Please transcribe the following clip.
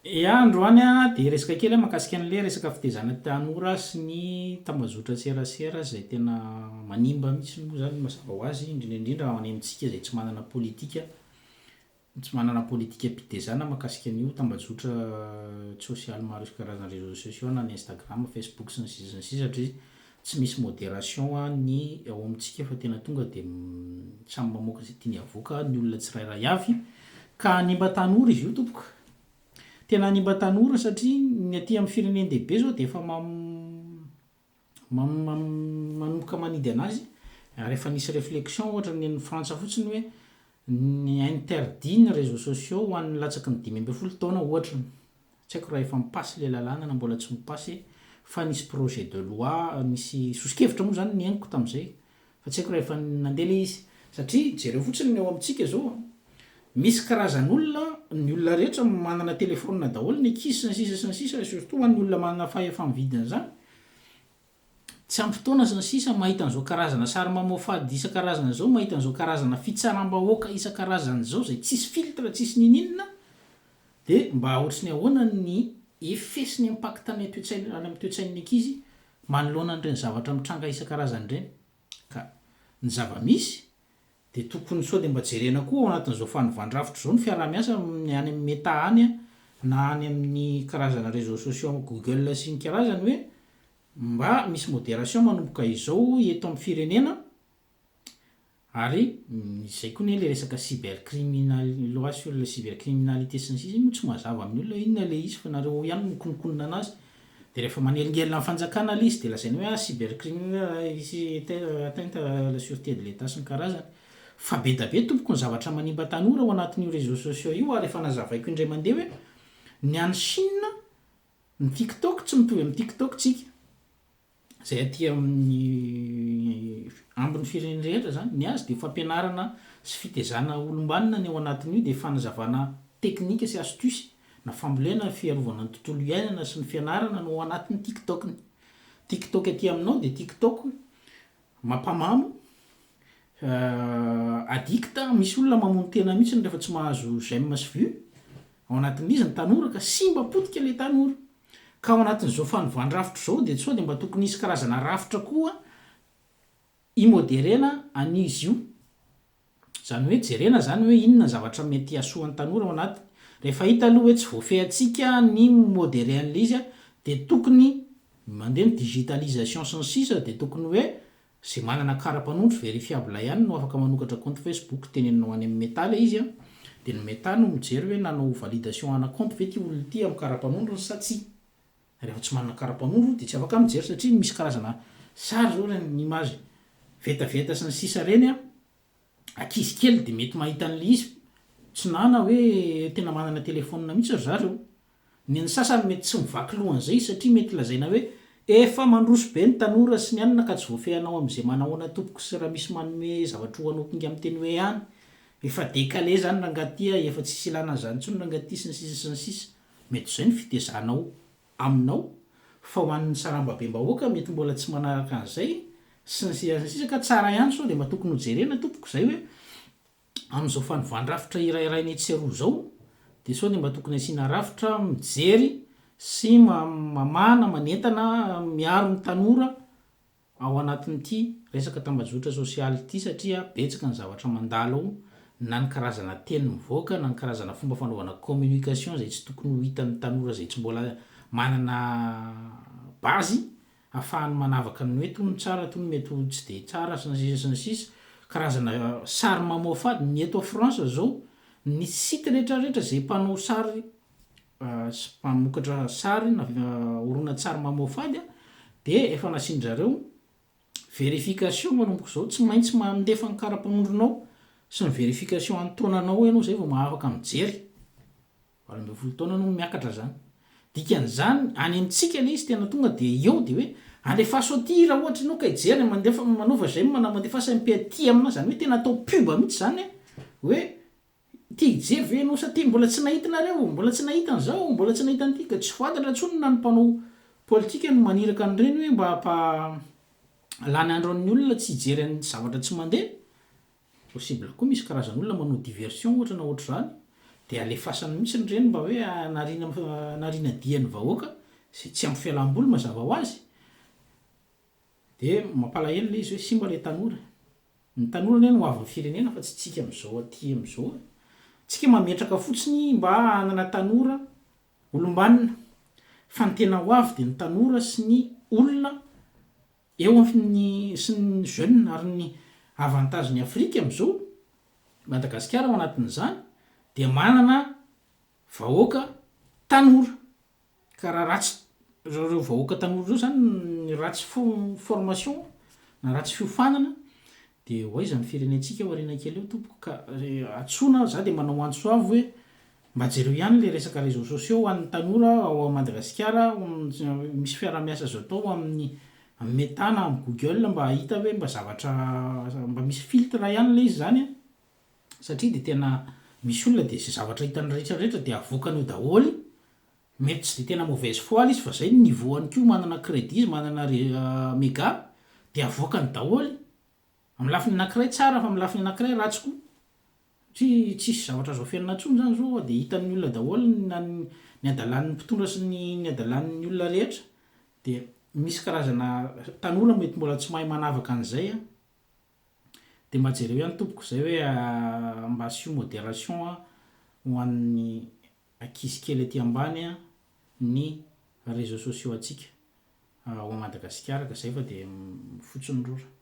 Ya, androany a dia hiresaka kely aho mahakasika an'ilay resaka fitaizana tanora sy ny tambazotran-tserasera izay tena manimba mihitsy moa izany mazava ho azy, indrindra indrindra any amintsika izay tsy manana politika, tsy manana politikam-pitezana mahakasika an'io tambajotra tsosialy maro isan-karazany réseaux sociaux na ny Instagram, Facebook sy ny sisa sy ny sisa satria tsy misy modération ny ao amintsika fa tena tonga dia samy mamoaka izay tiany havoaka ny olona tsirairay avy ka hanimba tanora izy io tompoko. Tena hanimba tanora satria ny aty amin'ny firenen-dehibe zao dia efa manomboka manidy anazy ary efa nisy réflexion ohatra ny an'i Frantsa fotsiny hoe ny interdit ny réseaux sociaux ho an'ny latsaky ny 15 taona ohatra. Tsy haiko raha efa mi-passe ilay lalàna na mbola tsy mi-passe fa nisy projet de loi, nisy soso-kevitra moa zany ny henoko tamin'izay Fa tsy haiko raha efa nandeha ilay izy. Satria jereo fotsiny ny ao amintsika izao an! Misy karazan'olona, ny olona rehetra manana telephone daholo, ny ankizy sy ny sisa sy ny sisa, surtout ho an'ny olona manana fahefa-mividy an'izany, tsy ampy fotoana sy ny sisa, mahita an'izao karazana sary mamoafady isan-karazany izao, mahita an'izao karazana fitsaram-bahoaka isan-karazany izao izay tsisy filtre, tsisy n'inon'inona, dia mba ohatry ny ahoana ny effet sy ny impact any toe-tsaina, any amin'ny toe-tsain'ny ankizy manoloana an'ireny zavatra mitranga isan-karazany ireny. Ka ny zava-misy dia tokony sao dia mba jerena koa ao anatin'izao fanovan-drafitra izao ny fiaraha-miasa amin'ny any amin'ny Meta any na any amin'ny karazana réseaux sociaux Google sy ny karazany hoe mba misy modération manomboka izao eto amin'ny firenena. Ary izay koa anie le resaka cybercriminal loi sur le cybercriminalité sy ny sisa iny moa tsy mazava amin'ny olona hoe inona le izy fa nareo ao ihany no mikononkonona anazy de rehefa manelingelina ny fanjakana le izy de lazaina hoe ah cybercriminel ici atteinte à la sureté de l'etat sy ny karazany fa be da be tompoko ny zavatra manimba tanora ao anatin'io réseaux sociaux io ary efa nazavaiko indray mandeha hoe ny any Chine ny tiktok tsy mitovy amin'ny tiktok tsika Izay aty amin'ny ambin'ny firenena rehetra izany, ny azy dia fampianarana sy fitezana olom-banona ny ao anatin'io dia fanazavana teknika sy astuce na fambolena fiarovana ny tontolo iainana sy ny fianarana no ao anatin'ny tiktok-ny. Tiktok aty aminao dia tiktok mampamamo, addict, misy olona mamono tena mihitsy rehefa tsy mahazo j'aime sy vue ao anatin'izy ny tanora ka simba potika ilay tanora. Ka ao anatin'izao fanovan-drafitra izao dia sao dia mba tokony hisy karazana rafitra koa hi-moderena an'izy io. Izany hoe jerena izany hoe inona ny zavatra mety hahasoa ny tanora ao anatiny. Rehefa hita aloha hoe tsy voafehintsika ny mi-moderer an'ilay izy dia tokony mandeha ny digitalisation sy ny sisa dia tokony hoe Ze manana kara-panondro verifiable ihany no afaka manokatra compte Facebook, teneninao any amin'ny Meta ilay izy an, dia ny Meta no mijery hoe nanao validation ana compte ve ity olona ity amin'ny kara-panondrony sa tsia. Rehefa tsy manana kara-panondro dia tsy afaka mijery satria misy karazana sary zao ireny image vetaveta sy ny sisa ireny an, ankizy kely dia mety mahita an'ilay izy tsy nana hoe tena manana telephone mihitsy ry zareo. Ny an'ny sasany mety tsy mivaky loha an'izay izy satria mety lazaina hoe efa mandroso be ny tanora sy ny anona ka tsy voafehinao amin'izay manahoana tompoko sy raha misy manome zavatra ho anao kinga miteny hoe any efa decalé zany rangaha ty a, efa tsisy ilana an'izany intsony rangaha ty sy ny sisa sy ny sisa. Mety izay ny fitezanao aminao fa ho an'ny sarambabem-bahoaka mety mbola tsy manaraka an'izay sy ny sisa sy ny sisa ka tsara ihany sao dia mba tokony ho jerena tompoko izay hoe amin'izao fanovan-drafitra iray rainy etsy sy aroa izao dia sao dia mba tokony asiana rafitra mijery sy mamahana manentana miaro ny tanora ao anatin'ity resaka tambajotra sosialy ity satria betsaka ny zavatra mandalo ao na ny karazana teny mivoaka na ny karazana fomba fanaovana communication izay tsy tokony ho hitan'ny tanora izay tsy mbola manana base ahafahany manavaka ny hoe tony tsara tony mety ho tsy dia tsara sy ny sisa sy ny sisa karazana sary mamoafady ny eto France zao ny site rehetra rehetra izay mpanao sary sy mpamokatra sary na horonantsary mamoafady dia efa nasian-dry zareo verification manomboka izao, tsy maintsy mandefa ny kara-panondronao sy ny verification an'ny taonanao ianao izay vao afaka mijery, 18 taona anao no miakatra izany, dikan'izany any amintsika ilay izy tena tonga dia eo dia hoe alefaso aty raha ohatra ianao ka hijery, mandefa manaova j'aime na mandefasa MP aty aminà, izany hoe tena atao pub mihitsy izany hoe Te hijery ve ianao sa te mbola tsy nahita nareo, mbola tsy nahita an'izao, mbola tsy nahita an'ity ka tsy fantatra intsony na ny mpanao politika no maniraka an'ireny hoe mba hampa lany andro an'ny olona tsy hijery an'ny zavatra tsy mandeha. Possible koa misy karazan'olona manao diversion ohatra na ohatr'izany. Dia alefasany mihitsy ireny mba hoe hanariana hanariana dia ny vahoaka izay tsy ampy fialam-boly mazava ho azy. Dia mampalahelo ilay izy hoe simba ilay tanora. Ny tanora anie no hoavin'ny firenena fa tsy tsika amin'izao aty amin'izao e. Tsika mametraka fotsiny mba hanana tanora olom-banona fa ny tena hoavy dia ny tanora sy ny olona eo amin'ny sy ny jeune ary ny avantage ny Afrika amin'izao, Madagasikara ao anatin'izany dia manana vahoaka tanora. Ka raha ratsy ireo vahoaka tanora ireo zany ny ratsy formation na ratsy fiofanana de ho aiza ny firenentsika ao aoriana kely eo tompoko ka antsoina za de manao antso avo hoe mba jereo ihany le resaka réseaux sociaux ho an'ny tanora ao Madagasikara misy fiarahamiasa azo atao amin'ny amin'ny Meta na amin'ny Google mba hahita hoe mba zavatra mba misy filtre ihany le izy zany an satria de tena misy olona de ze zavatra hitany rehetra rehetra de avoakany eo daholo Mety tsy de tena mauvaise foi le izy fa zay ny niveau any koa manana credit izy manana mega de avoakany daholo, am lafiny anakiray tsara fa am lafiny anakiray ratsy koa satria tsisy zavatra azo afenina tsony zany zao de hitan'ny olona daholo na ny hadalan'ny mpitondra sy ny ny hadalan'ny olona rehetra de misy karazana tanora mety mbola tsy mahay manavaka an'izay an, de mba jereo ihany tompoko zay hoe mba asio moderation ho an'ny ankizy kely aty ambany ny réseaux sociaux antsika ao Madagasikara ka zay fa dia fotsy ny rora.